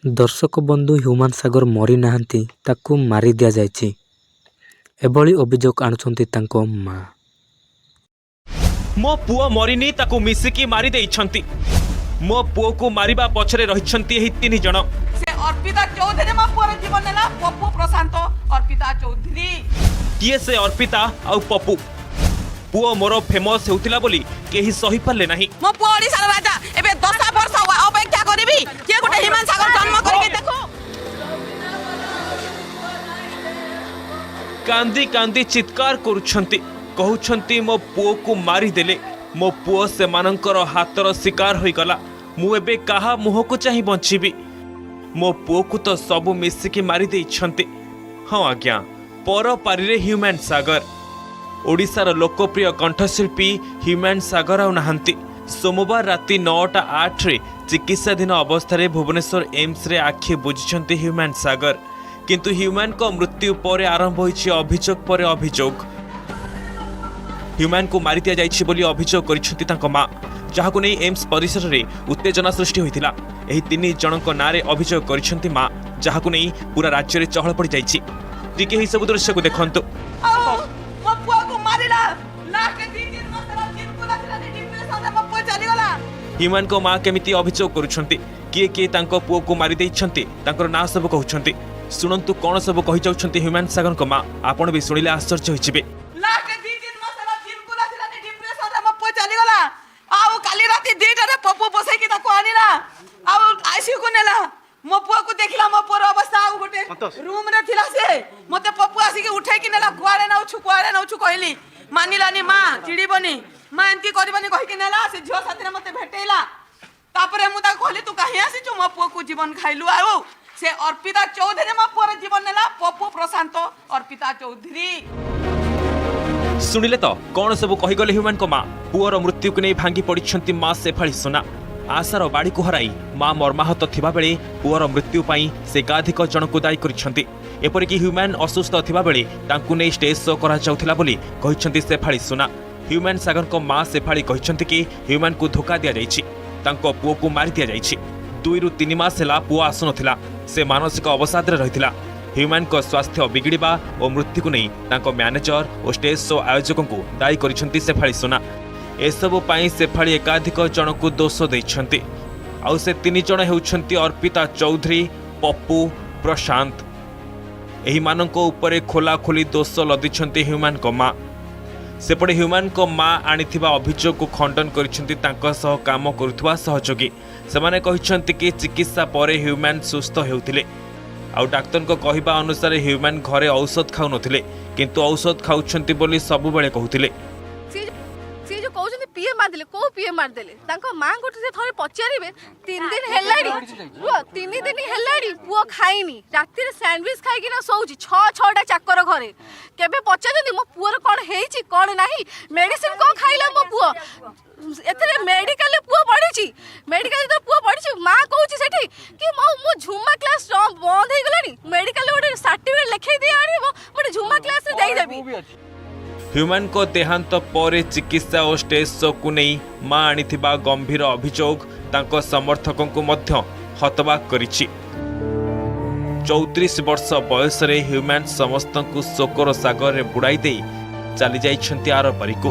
ଦର୍ଶକ ବନ୍ଧୁ, ହ୍ୟୁମାନ ସାଗର ମରିନାହାନ୍ତି, ତାକୁ ମାରି ଦିଆଯାଇଛି। ଏଭଳି ଅଭିଯୋଗ ଆଣୁଛନ୍ତି ତାଙ୍କ ମା। ମୋ ପୁଅ ମରିନି, ତାକୁ ମିଶିକି ମାରି ଦେଇଛନ୍ତି। ମୋ ପୁଅକୁ ମାରିବା ପଛରେ ରହିଛନ୍ତି ଏହି ତିନି ଜଣ। ସେ ଅର୍ପିତା ଚୌଧୁରୀ ମୋ ପୁଅର ଜୀବନ ନେଲା। ପପୁ, ପ୍ରଶାନ୍ତ, ଅର୍ପିତା ଚୌଧୁରୀ। କିଏ ସେ ଅର୍ପିତା ଆଉ ପପୁ? ପୁଅ ମୋର ଫେମସ୍ ହେଉଥିଲା ବୋଲି କେହି ସହିପାରିଲେ ନାହିଁ। ମୋ ପୁଅ ଓଡ଼ିଶାର ରାଜା। ଏବେ 10 ବର୍ଷ ଅପେକ୍ଷା କରିବି? କିଏ ଗୋଟେ ହ୍ୟୁମାନ ସାଗର ଜନ୍ମ କରିକି ଦେଖୁ। କାନ୍ଦି କାନ୍ଦି ଚିତ୍କାର କରୁଛନ୍ତି, କହୁଛନ୍ତି, ମୋ ପୁଅକୁ ମାରିଦେଲେ, ମୋ ପୁଅ ସେମାନଙ୍କର ହାତର ଶିକାର ହୋଇଗଲା। ମୁଁ ଏବେ କାହା ମୁହଁକୁ ଚାହିଁ ବଞ୍ଚିବି? ମୋ ପୁଅକୁ ତ ସବୁ ମିଶିକି ମାରି ଦେଇଛନ୍ତି। ହଁ ଆଜ୍ଞା, ପରପାରିରେ ହ୍ୟୁମାନ ସାଗର। ଓଡ଼ିଶାର ଲୋକପ୍ରିୟ କଣ୍ଠଶିଳ୍ପୀ ହ୍ୟୁମାନ ସାଗର ଆଉ ନାହାନ୍ତି। ସୋମବାର ରାତି 9ଟା 8ରେ ଚିକିତ୍ସାଧୀନ ଅବସ୍ଥାରେ ଭୁବନେଶ୍ୱର ଏମ୍ସରେ ଆଖି ବୁଜିଛନ୍ତି ହ୍ୟୁମାନ ସାଗର। କିନ୍ତୁ ହ୍ୟୁମାନଙ୍କ ମୃତ୍ୟୁ ପରେ ଆରମ୍ଭ ହୋଇଛି ଅଭିଯୋଗ ପରେ ଅଭିଯୋଗ। ହ୍ୟୁମାନଙ୍କୁ ମାରି ଦିଆଯାଇଛି ବୋଲି ଅଭିଯୋଗ କରିଛନ୍ତି ତାଙ୍କ ମା, ଯାହାକୁ ନେଇ ଏମ୍ସ ପରିସରରେ ଉତ୍ତେଜନା ସୃଷ୍ଟି ହୋଇଥିଲା। ଏହି ତିନି ଜଣଙ୍କ ନାଁରେ ଅଭିଯୋଗ କରିଛନ୍ତି ମା, ଯାହାକୁ ନେଇ ପୁରା ରାଜ୍ୟରେ ଚହଳ ପଡ଼ିଯାଇଛି। ଟିକେ ଏହି ସବୁ ଦୃଶ୍ୟକୁ ଦେଖନ୍ତୁ। ଆଉ ମୋ ପୁଅକୁ ମାରିଲା। ଲାଷ୍ଟ 2-3 ମାସ ହେଲା ଜିମ୍କୁ ଆସିଲାନି, ଡିପ୍ରେସନରେ ମୋ ପୁଅ ଚାଲିଗଲା। ହ୍ୟୁମାନଙ୍କ ମା କେମିତି ଅଭିଯୋଗ କରୁଛନ୍ତି, କିଏ କିଏ ତାଙ୍କ ପୁଅକୁ ମାରି ଦେଇଛନ୍ତି, ତାଙ୍କର ନାଁ ସବୁ କହୁଛନ୍ତି। ଶୁଣନ୍ତୁ କ'ଣ ସବୁ କହିଯାଉଛନ୍ତି ହ୍ୟୁମାନ ସାଗରଙ୍କ ମା। ଆପଣ ବି ଶୁଣିଲେ ଆଶ୍ଚର୍ଯ୍ୟ ହୋଇଯିବେ। ଲାଷ୍ଟ 2-3 ମାସ ହେଲା ଜିମ୍କୁ ଆସିଲାନି, ଡିପ୍ରେସନରେ ମୋ ପୁଅ ଚାଲିଗଲା। ଆଉ କାଲି ରାତି 2ଟାରେ ପପୁ ବସେଇକି ତାକୁ ଆଣିଲା ଆଉ ଆଇସିୟୁକୁ ନେଲା। ମୋ ପୁଅକୁ ଦେଖିଲା, ମୋ ପୁଅର ଅବସ୍ଥା। ଆଉ ଗୋଟେ ରୁମରେ ଥିଲା ସେ। ମତେ ପପୁ ଆସିକି ଉଠେଇକି ନେଲା। କୁଆଡ଼େ ନଉଛୁ, କୁଆଡ଼େ ନଉଛୁ କହିଲି, ମାନିଲାନି। ମା ଚିଡ଼ିବନି ମା, ଏମିତି କରିବନି କହିକି ନେଲା। ସେ ଝିଅ ସାଥିରେ ମତେ ଭେଟେଇଲା। ତାପରେ ମୁଁ ତାକୁ କହିଲି, ତୁ କାହିଁ ଆସିଛୁ? ମୋ ପୁଅକୁ ଜୀବନ ଖାଇଲୁ। ଆଉ ସେ ଅର୍ପିତା ଚୌଧୁରୀ ମୋ ପୁଅର ଜୀବନ ନେଲା। ପପୁ, ପ୍ରଶାନ୍ତ, ଅର୍ପିତା ଚୌଧୁରୀ। ଶୁଣିଲେ ତ କ'ଣ ସବୁ କହିଗଲେ ହ୍ୟୁମାନଙ୍କ ମା। ପୁଅର ମୃତ୍ୟୁକୁ ନେଇ ଭାଙ୍ଗି ପଡ଼ିଛନ୍ତି ମା ଶେଫାଳି ସୁନା। ଆଶାର ବାଡ଼ିକୁ ହରାଇ ମା ମର୍ମାହତ ଥିବାବେଳେ ପୁଅର ମୃତ୍ୟୁ ପାଇଁ ସେ ଏକାଧିକ ଜଣଙ୍କୁ ଦାୟୀ କରିଛନ୍ତି। ଏପରିକି ହ୍ୟୁମାନ ଅସୁସ୍ଥ ଥିବାବେଳେ ତାଙ୍କୁ ନେଇ ଷ୍ଟେଜ୍ ଶୋ କରାଯାଉଥିଲା ବୋଲି କହିଛନ୍ତି ଶେଫାଳି ସୁନା। ହ୍ୟୁମାନ ସାଗରଙ୍କ ମା ଶେଫାଳି କହିଛନ୍ତି କି ହ୍ୟୁମାନଙ୍କୁ ଧୋକା ଦିଆଯାଇଛି, ତାଙ୍କ ପୁଅକୁ ମାରି ଦିଆଯାଇଛି। 2ରୁ 3 ମାସ ହେଲା ପୁଅ ଆସୁନଥିଲା, ସେ ମାନସିକ ଅବସାଦରେ ରହିଥିଲା। ହ୍ୟୁମାନଙ୍କ ସ୍ୱାସ୍ଥ୍ୟ ବିଗିଡ଼ିବା ଓ ମୃତ୍ୟୁକୁ ନେଇ ତାଙ୍କ ମ୍ୟାନେଜର ଓ ଷ୍ଟେଜ୍ ଶୋ ଆୟୋଜକଙ୍କୁ ଦାୟୀ କରିଛନ୍ତି ଶେଫାଳି ସୁନା। ଏସବୁ ପାଇଁ ଶେଫାଳି ଏକାଧିକ ଜଣଙ୍କୁ ଦୋଷ ଦେଇଛନ୍ତି। ଆଉ ସେ ତିନି ଜଣ ହେଉଛନ୍ତି ଅର୍ପିତା ଚୌଧୁରୀ, ପପୁ, ପ୍ରଶାନ୍ତ। ଏହିମାନଙ୍କ ଉପରେ ଖୋଲାଖୋଲି ଦୋଷ ଲଦିଛନ୍ତି ହ୍ୟୁମାନଙ୍କ ମା। ସେପଟେ ହ୍ୟୁମାନଙ୍କ ମା ଆଣିଥିବା ଅଭିଯୋଗକୁ ଖଣ୍ଡନ କରିଛନ୍ତି ତାଙ୍କ ସହ କାମ କରୁଥିବା ସହଯୋଗୀ। ସେମାନେ କହିଛନ୍ତି କି ଚିକିତ୍ସା ପରେ ହ୍ୟୁମାନ ସୁସ୍ଥ ହେଉଥିଲେ। ଆଉ ଡାକ୍ତରଙ୍କ କହିବା ଅନୁସାରେ ହ୍ୟୁମାନ ଘରେ ଔଷଧ ଖାଉନଥିଲେ, କିନ୍ତୁ ଔଷଧ ଖାଉଛନ୍ତି ବୋଲି ସବୁବେଳେ କହୁଥିଲେ। ସିଏ ଯୋଉ କହୁଛନ୍ତି ପିଏ ମାରିଦେଲେ, କୋଉ ପିଏ ମାରିଦେଲେ? ତାଙ୍କ ମାଙ୍କଠୁ ସେ ଥରେ ପଚାରିବେ। 3 ଦିନ ହେଲାଣି, ରୁହ, 3 ଦିନ ହେଲାଣି ପୁଅ ଖାଇନି, ରାତିରେ ସ୍ୟାଣ୍ଡୱିଚ ଖାଇକିନା ଶୋଉଛି, ଛଅ ଛଅଟା ଚାକର ଘରେ। କେବେ ପଚାରୁଛନ୍ତି ମୋ ପୁଅର କ'ଣ ହେଇଛି, କ'ଣ ନାହିଁ, ମେଡିସିନ କ'ଣ ଖାଇଲା ମୋ ପୁଅ? ଏଥିରେ ମେଡିକାଲରେ ପୁଅ ପଢିଛି। ମେଡିକାଲରେ ଯେତେବେଳେ ପୁଅ ପଢିଛି, ମା କହୁଛି ସେଠି କି ମୋ ମୋ ଝୁମା କ୍ଲାସ ବନ୍ଦ ହେଇଗଲାଣି, ମେଡିକାଲରେ ଗୋଟେ ସାର୍ଟିଫିକେଟ ଲେଖେଇ ଦେଇ ଆଣିବ, ଗୋଟେ ଝୁମା କ୍ଲାସରେ ଦେଇଦେବି। ହ୍ୟୁମାନଙ୍କ ଦେହାନ୍ତ ପରେ ଚିକିତ୍ସା ଓ ଷ୍ଟେଜ୍ ଶୋକୁ ନେଇ ମା ଆଣିଥିବା ଗମ୍ଭୀର ଅଭିଯୋଗ ତାଙ୍କ ସମର୍ଥକଙ୍କୁ ମଧ୍ୟ ହତବାକ କରିଛି। 34 ବର୍ଷ ବୟସରେ ହ୍ୟୁମାନ ସମସ୍ତଙ୍କୁ ଶୋକର ସାଗରରେ ବୁଡ଼ାଇ ଦେଇ ଚାଲିଯାଇଛନ୍ତି ଆରପାରିକୁ।